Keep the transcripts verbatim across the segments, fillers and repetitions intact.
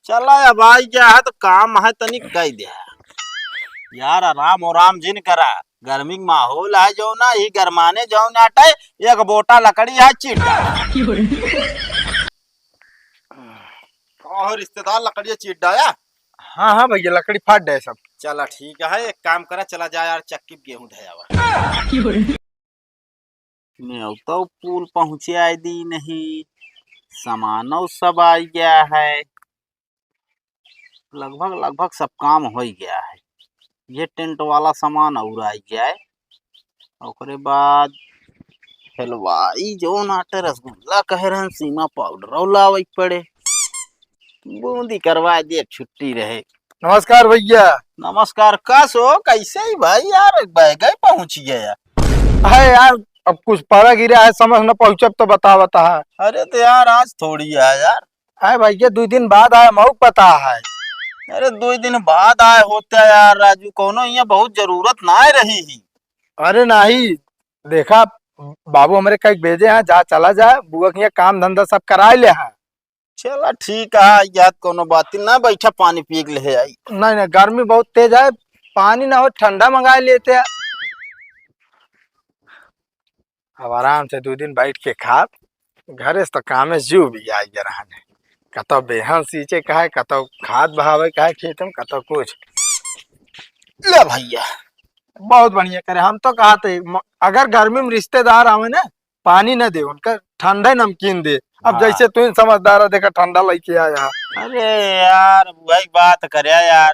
चला, अब आई गया है तो काम है तनी कई दे। यार, आराम आराम जिन करा, गर्मी के माहौल है जो ना, ई गरमाने जो ना अटे, एक बोटा लकड़ी है चिड्डा। का हो रिश्तेदार, लकड़िया चिड्डाया? हाँ, हाँ भैया, लकड़ी फाट जाए सब। चला ठीक है, एक काम करा, चला जा यार, चक्की पे गेहूं धयावा। नेवता पुल पहुँचे आए दी नहीं, सामानो सब आ गया है, लगभग, लगभग सब काम हो गया है। ये टेंट वाला सामान और आ गया है। ओकरे बाद हलवाई जौन आटे रसगुल्ला कहे रहन, सीमा पाउडर लावे के पड़े, बूंदी करवा दे, छुट्टी रहे। नमस्कार भैया। नमस्कार। का सो, कैसे ही भाई यार, बैगे पहुँच गया। है यार, अब कुछ पड़ा गिरा है, समझ न पहुँचब तो बतावत है। अरे तो यार, आज थोड़ी है यार। अरे भैया, दो दिन बाद आए, मऊ पता है। अरे दो दिन बाद आए होते यार राजू, कोनो यहाँ बहुत जरूरत ना रही ही। अरे नहीं, देखा, बाबू हमरे कहीं भेजे हैं, जा चला जाए, बुआ के यहाँ काम धंधा सब कराए ले हैं। चला ठीक है, याद कोनो बात ना, बैठा पानी पी के ले आई। नहीं, नहीं, गर्मी बहुत तेज है, पानी ना हो, ठंडा मंगा लेते हैं। अब आराम से दो दिन बैठ के खाब, घरे से तो कामे से जीव भी आई गया रहने। कतो बेहन सींचे का है, कतो खाद बहावे का है खेत में, कतो कुछ। ले भैया, बहुत बढ़िया करे। हम तो कहा थे, म-, अगर गर्मी में रिश्तेदार आवे ना, पानी न दे, उनका ठंडा नमकीन दे। अब हाँ। जैसे तू ही समझदार है, देखा ठंडा लेके आया। अरे यार, वही बात करे यार।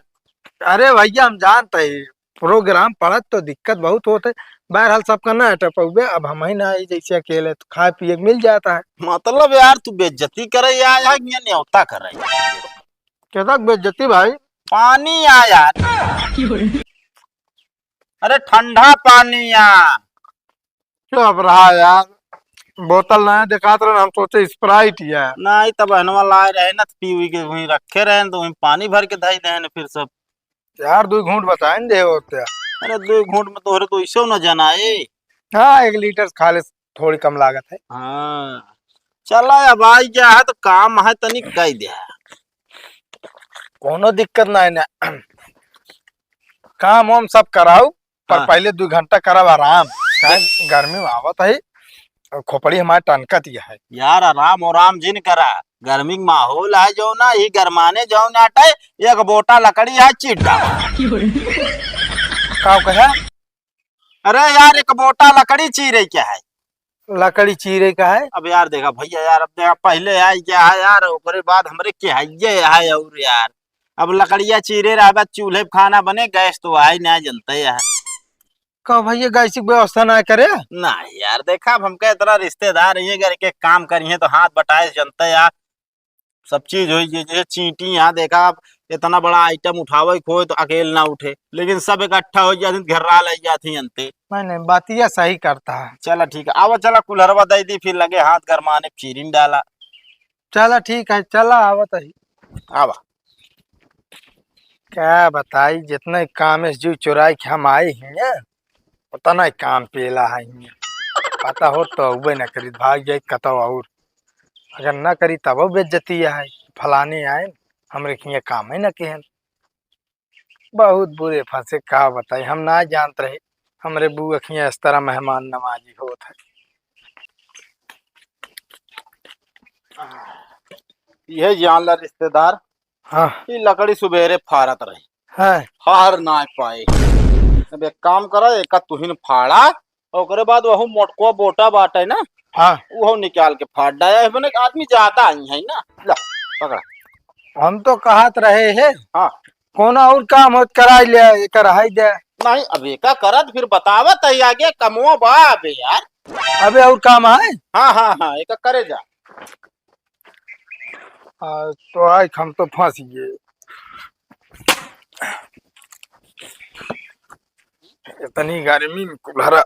अरे भैया, हम जानते ही, प्रोग्राम पड़त तो दिक्कत बहुत होत है। बहरहाल सबका ना अटे पउबे, अब हम ही ना आई, जैसे अकेले तो खाए पिए के मिल जाता है। मतलब यार, तू बेइज्जती करे आया है या न्योता करे? केतक बेइज्जती भाई? पानी आ यार। अरे ठंडा पानी आ। चुप रहा यार, बोतल नया देखात रहे, हम सोचे Sprite ही है। नहीं, तब बहनवा लाए रहे ना, तो पी उई के वहीं रखे रहे, तो वहीं पानी भर के धई देन फिर सब। यार, दो घूंट बताए न दे होते। अरे, दो घूंट में तोहरे तो ऐसे न जनाए। हाँ, एक लीटर खा ले, थोड़ी कम लागत है। हाँ, चला, अब आई गया है तो काम है तनी कई दे। कोनो दिक्कत ना है ना, काम वाम सब कराऊ, पर हाँ। पहले दो घंटा करब आराम, काहे गर्मी में आवत है, और खोपड़ी हमारे टनकत ही है। यार, आराम आराम जिन करा, गर्मी के माहौल है जो ना, ई गरमाने जो ना अटे, एक बोटा लकड़ी है चिड्डा। का कहे? अरे यार, एक बोटा लकड़ी चीरे क्या है? लकड़ी चीरे का है? अब यार देखा भैया, यार अब देखा, पहले आई क्या है यार, ओकरे बाद हमरे के है, ये है और यार, अब लकड़िया चीरे रहबा, चूल्हे पे खाना बने, गैस तो आई ना, जनते है। का भैया, गैस की व्यवस्था ना करे? ना यार, देखा, अब हमका इतना रिश्तेदार है, घर के काम करिए तो हाथ बटाए, जनते यार, सब चीज होई, जे, जे चींटी यहाँ देखा, अब इतना बड़ा आइटम उठावे के होए तो अकेल ना उठे, लेकिन सब इकट्ठा हो जाते, घेर्रा ले जाते अंते। नहीं, नहीं, बातिया सही करता है। चला ठीक है, आवा, चला कुल्हरवा दे दी, फिर लगे हाथ गरमाने, चीरिन डाला। चला ठीक है, चला आवत है। आवा। क्या बताई, जितने काम इस जीव चुराई के हम आए हैं, पता नहीं काम पेला है हियाँ। पता हो तो अउबे न करी, भाग जाई कतौ और। अगर न करी तबो बेइज्जती है, फलाने आए, हमरे हियाँ काम ही न केहन। बहुत बुरे फंसे, का बताई, हम ना जानत रहे, हमरे बुआ के हियाँ इस तरह मेहमान नवाजी होत है। यह जान ला रिश्तेदार, हाँ। ई लकड़ी सुबेरे फारत रही। हाँ। फार ना पाए। अब एक काम करा, एका तुहिन फाड़ा, ओकरे बाद वहू मोटको बोटा बाटे ना, हाँ। वहू निकाल के फाड़ डाया है, मने आदमी ज्यादा आई है ना। ला, पकड़ा। हम तो कहत रहे हैं, हाँ। कोनो और काम होत कराई ले, एकर हाई दे। नहीं, अब एका करत फिर बतावत है आगे कमवा बा अबे यार। अबे और काम है? हाँ, हाँ, हाँ, एका करे जा। आ, तो आज हम तो फंस गए। इतनी गर्मी में कुल्हरा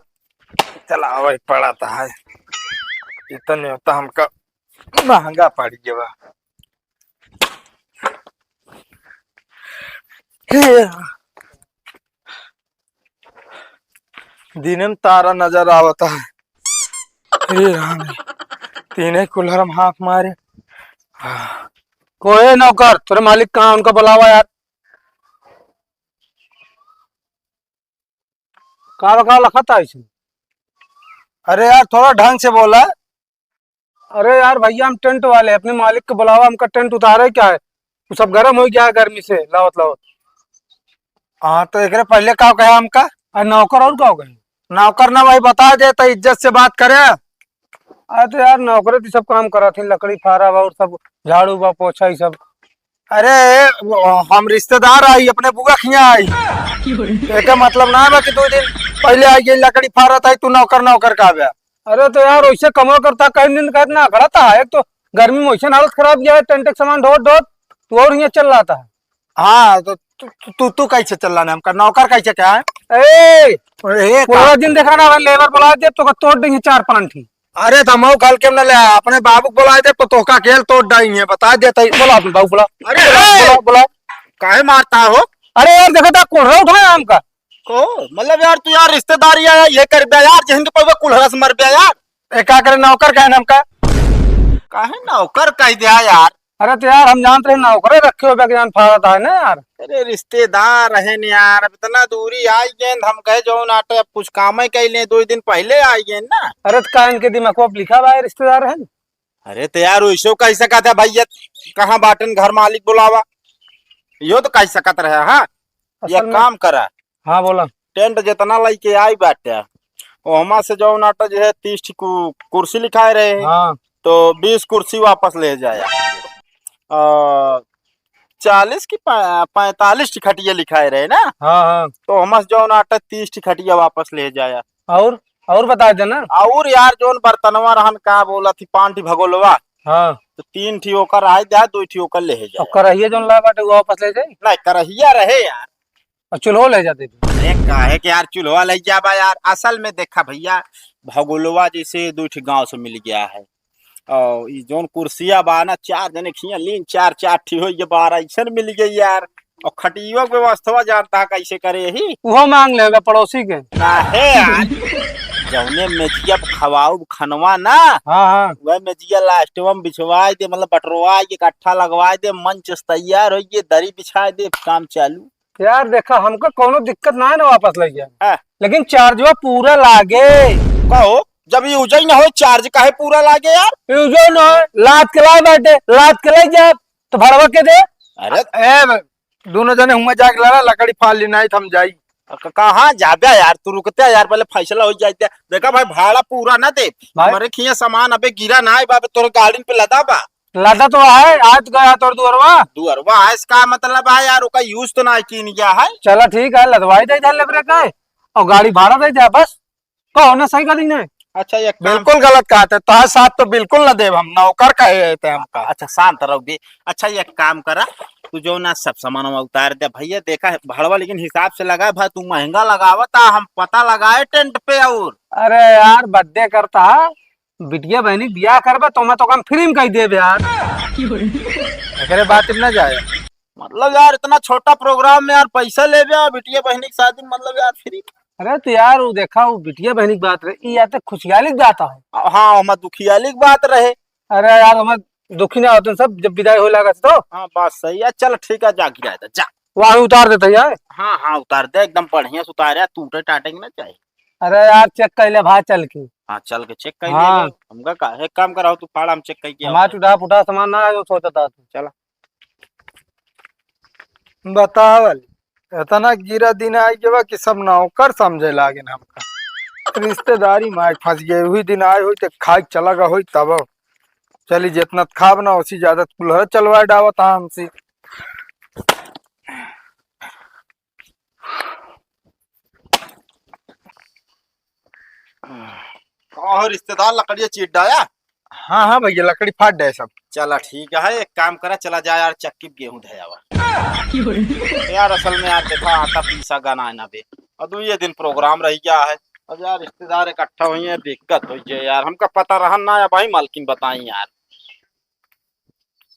चलावे पड़त है। इतने तो हमका महंगा पड़ गया। हे, दिने में तारा नजर आवता है। हे राम रे, तीने कुल्हर में हाथ मारे। हाँ। कोई नौकर, तोरे मालिक कहाँ, उनका बुलावा यार। का बा, का लखत है इसे? अरे यार, थोड़ा ढंग से बोला। अरे यार भैया, हम टेंट वाले, अपने मालिक के बुलावा, हमका टेंट उतारे क्या है, वो सब गर्म हो गया है गर्मी से लावत लावत। हाँ, तो एकरे पहले का कहे हमका? अरे नौकर और का कहे? नौकर ना भाई, बता दे तो इज्जत से बात करे। अरे तो यार, नौकरे तो सब काम करत हैं, लकड़ी फारा बा और सब झाड़ू बा, पोछा, ई सब। अरे, वो हम रिश्तेदार आई, अपने बुआ खिया आई। एके मतलब ना बा कि दो दिन पहले आई गई, लकड़ी फारत आई, तू नौकर नौकर का बे? अरे तो यार, वैसे कमवा करता, कई दिन कहत ना खड़ा था। एक तो गर्मी में वैसे हालत खराब गया है, टेंट के सामान ढोत ढोत, तू और यहाँ चल रहा था। हाँ, तो तू, तू, तू, तू कैसे चल रहा है हमका? नौकर कैसे क्या है? ए, ए, का? पूरा दिन देखा ना, लेबर बुला दे, तो का तोड़ देंगे चार पांच ठी। अरे, तो मऊ कल के न ले, अपने बाबू को बुला दे, तो तोहका खेल तोड़ डाई है, बता देता ही। बोला अपने बाबू, बोला। अरे, बोला, ए! बोला, बोला। काहे मारता हो? अरे यार, देखो तो कुल्हरा उठाया हमका। को, मतलब यार, तू यार रिश्तेदारी आया, ये कर बे यार, जहन के पवे कुल्हरा से मर बे यार। ए, का करे, नौकर कहे हमका? काहे नौकर कह दिया यार? अरे तो यार, हम जानत रहे नौकरे रखे हो, बेजान फारत है ना यार। अरे रिश्तेदार है न यार, अब इतना दूरी आई गेन, हम कहे जो नाटे अब कुछ काम ही कह लें, दो दिन पहले आई गेन ना। अरे तो का इनके दिमाग में लिखा बा रिश्तेदार है? अरे तो यार, वैसे कह सकत है भैया, कहाँ बाटन घर मालिक बुलावा, यो तो कह सकत रहे। हाँ, असल ये में काम करा। हाँ, बोला। टेंट जितना लइके आई बाटे, ओहमा से जौन आटा जो है तीस ठी कु-, कुर्सी लिखाए रहे, हाँ। तो बीस कुर्सी वापस ले जाया। आ, चालीस की पै-, पैंतालीस ठी खटिया लिखाए रहे ना, हाँ, हाँ। तो ओहमा से जौन आटा तीस ठी खटिया वापस ले जाया। और, और बता देना। और यार, जौन बर्तनवा रहन, का बोला थी, पाँच ठी भगोलवा, हाँ। तो तीन ठी ओकर रह जा, दो ठी ओकर ले जा। और करहिया जौन ला बाटे, वो वापस ले जाई? नहीं, करहिया रहे यार। और चूल्हो ले जाते थे। अरे काहे के यार चूल्हा ले जाबा यार? असल में देखा भैया, भगोलवा जैसे दो ठी गांव से मिल गया है। और ई जौन कुर्सिया बा ना, चार जने खिया लीन, चार, चार ठी होई, ये बारह ऐसन मिल गई यार। और खटियो के व्यवस्था जानता है कैसे करे ही? उहो मांग लेगा पड़ोसी के। काहे यार? जौने मेजिया पे खवाऊ खनवा ना, हाँ, हाँ। वह मेजिया लास्टवा में बिछवाए दे, मतलब बटरवाए के इकट्ठा लगवाए दे, मंच से तैयार होइए, दरी बिछाए दे, काम चालू। यार देखा, हमका कौनो दिक्कत ना है ना वापस ले जाए। हाँ। लेकिन चार्जवा पूरा लागे। कहो, जब यूजै ना हो, चार्ज काहे पूरा लागे यार? यूजै ना हो, लाद के लाए बाटे, लाद के ले जाए, तो भड़वा के दे। अरे ए, दोनों जने हुआ जाके लड़ा, लकड़ी फाड़ ली, नहीं तो हम जाई। क-, कहाँ जाबे यार, तू रुकते यार, पहले फैसला हो जाए। देखा भाई, भाड़ा पूरा ना दे, भाई। हमारे खिया सामान अबे गिरा ना है बाबे, तोरे गाड़ी पे लदा बा। लदा तो है, आज गया तोर दुअरवा। दुअरवा है, इसका मतलब है यार, ओका यूज तो ना कीन गया है। चला ठीक है, लदवाई दे जा लेबरे का, और गाड़ी भाड़ा दे जा बस। कहो ना, सही करी ना। अच्छा, एक काम बिल्कुल गलत कहत है, तोहार साथ तो बिल्कुल ना देब हम, नौकर कहे थे हमका। अच्छा, शांत रहो बे। अच्छा, एक काम करा, तू जो ना सब सामान उतार दे भैया, देखा है भाड़वा, लेकिन हिसाब से लगा भाई, तू महंगा लगावता, हम पता लगाए टेंट पे और। अरे यार, बर्थडे करता है, बिटिया बहनी बियाह करबे तो मैं तो काम फ्री में कही देबे यार। एकरे बात में ना जाए। मतलब यार, इतना छोटा प्रोग्राम में यार पैसा लेबे और बिटिया बहनी की शादी में, मतलब यार फ्री। अरे तो यार, वो देखा, वो बिटिया बहनी की बात रहे, ई आते खुशियाली की बात है। हाँ, हमार दुखियाली की बात रहे। अरे यार, हमार दुखी ना होते सब, जब विदाई होए लागत तो। हाँ, बात सही है। चल ठीक है, जा गिरा दे, जा। वहाँ उतार देते यार। हाँ, हाँ, उतार दे, एकदम बढ़िया से उतार यार, टूटे टाटे के ना चाहे। अरे यार, चेक कर ले भाई चल के। हाँ, चल के चेक कर ले। हाँ। हमका का, एक काम कराओ, तू फाड़, हम चेक करके हमारा आओ। टूटा फूटा सामान ना है, जो सोचता तू। चला। बतावल, इतना गिरा दिन आई गवा कि सब नौकर समझे लागिन हमका। रिश्तेदारी में आके फंस गए, वही दिन आए हुई तो खाए के चला गया हुई तब। चली जितना खाब ना, उसी ज्यादा कुल्हड़ चलवाए डावत हा हमसे। का हो रिश्तेदार, लकड़िया चीर डाया? हाँ, हाँ भैया, लकड़ी फाट डाए सब। चला ठीक है, एक काम करा, चला जा यार, चक्की पे गेहूं धयावा। यार असल में यार देखा, आटा पीसा गना है ना बे, और दो ये दिन प्रोग्राम रह गया है। अब यार रिश्तेदार इकट्ठा हुई है, दिक्कत हो जाए यार, हमका पता रहा ना, अब भाई मालकिन बताई यार।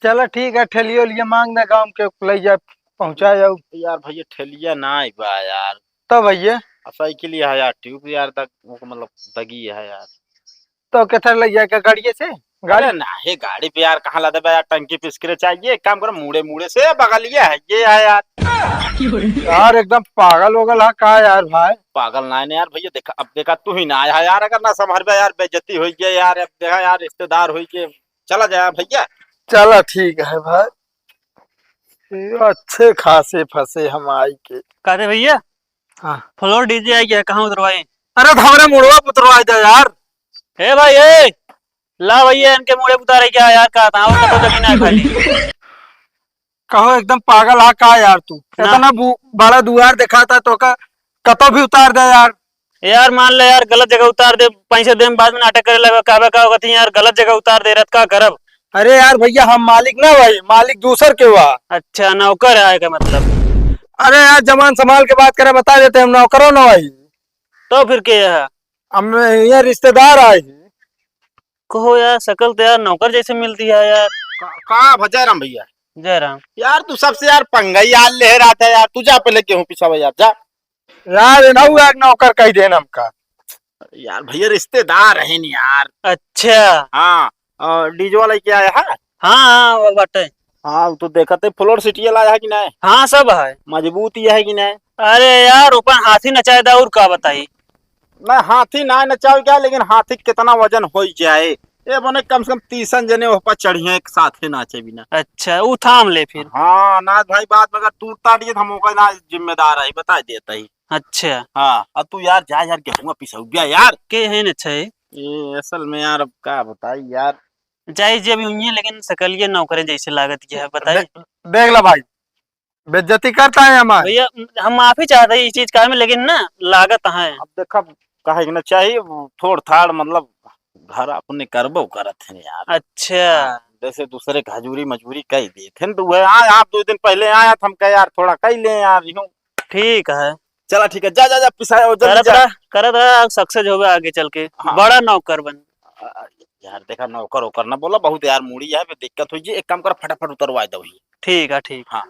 चला ठीक है, ठेलिया उलिया मांग दे गाँव के, ले जाए, पहुँचा जाओ। यार भैया ठेलिया ना आई बा यार। तो भैया? आ साइकिल ही है यार, ट्यूब यार तक वो मतलब दगी है यार। तो किधर ले जाए, गाड़िए से? गाड़ी? अरे नाही, गाड़ी पे यार, कहाँ लादे बे यार, टंकी पे scratch आइए। एक काम करो, मुड़े मुड़े से बगलिया है, ये है यार। यार, एकदम पागल वगल है का यार भाई? पागल ना है यार भैया, देखा, अब देखा, तू ही ना आया यार, अगर ना संभर बे यार, बेइज्जती होई गई यार, अब देखा यार, रिश्तेदार होई के, चला जाए भैया। चला, ठीक है भाई, ये अच्छे खासे फंसे हम आई के। कहते भैया, हाँ। Floor D J आई गया, कहाँ उतरवाई? अरे, तो हमरे मुड़वा पे उतरवाई दे यार। ए भाई, ए, ला भैया, इनके मुड़े पे उतारे क्या यार, का था, और कतो जमीन है खाली। कहो, एकदम पागल हा का यार तू? ना। इतना बु-, बड़ा दुआर दिखाता तो का, कतो भी उतार दे यार। यार, मान ले यार, गलत जगह उतार दे, पैसे दे में बाद में नाटक करे लगा, कहबे का होगत ही यार, गलत जगह उतार दे रहत, का करब? अरे यार भैया, हम मालिक ना भाई, मालिक दूसर के हुआ। अच्छा, नौकर है का मतलब? अरे यार, जबान संभाल के बात करे, बता देते हम, नौकरो ना भाई। तो फिर के है? हम ये रिश्तेदार आए हैं। कहो यार, शकल तो यार नौकर जैसे मिलती है यार। का, का भा जयराम भैया? जयराम। यार, तू सबसे यार पंगा ही यार ले रहा था यार, तू जा पहले गेहूं पिसावा यार, जा। यार, इन्हू एक नौकर कह देन हमका। यार भैया, रिश्तेदार है नी यार। अच्छा। हाँ, और D J वाला क्या आया है? हाँ, हाँ, वो बाटे। हाँ, वो तो देखते floor सीटिया लाया है कि नहीं? हाँ, सब है। मजबूत ये है कि नहीं? अरे यार, ऊपर हाथी नचाए दा, और का बताई? ना, हाथी ना नचाओ क्या, लेकिन हाथी कितना वजन हो जाए, ये बने कम से कम तीसन जने ओह पर चढ़िए एक साथे नाचे बिना। अच्छा, उ थाम ले फिर। हाँ, नाथ भाई, बात में अगर टूट टाट गई तो हम ओकर ना जिम्मेदार है, बता देता ही। अच्छा। हाँ, अब तू यार जा यार, गेहुआ पिसौबिया यार। के है न छै? ये असल में यार, अब का बताई यार। जाई जे भी हुई है, लेकिन सकलिए नौकरे जैसे लागत के है, बताई। दे-, देख ला भाई, बेइज्जती करता है हमार। भैया, हम माफी चाहते हैं इस चीज का में, लेकिन ना लागत है। अब देखा, कहे के ना चाहिए, वो थोड़ थाड़ मतलब घर अपने करबो करत हैं यार। अच्छा। हाँ, जैसे दूसरे के हजूरी मजूरी कह देत हैं, तो वह आए, आप दो दिन पहले आया था, हम कहे यार थोड़ा कह ले यार, यूं। ठीक है। चला ठीक है, जा, जा, जा, पिसाया हो, जल्दी करत जा। रहा, करत रहा, success होबे आगे चल के, हाँ। बड़ा नौकर बन। अ, यार देखा, नौकर ओकर ना बोला, बहुत यार मूड़ी है, फिर दिक्कत हो जी। एक काम कर, फटाफट उतरवा दो ही। ठीक है, ठीक। हाँ।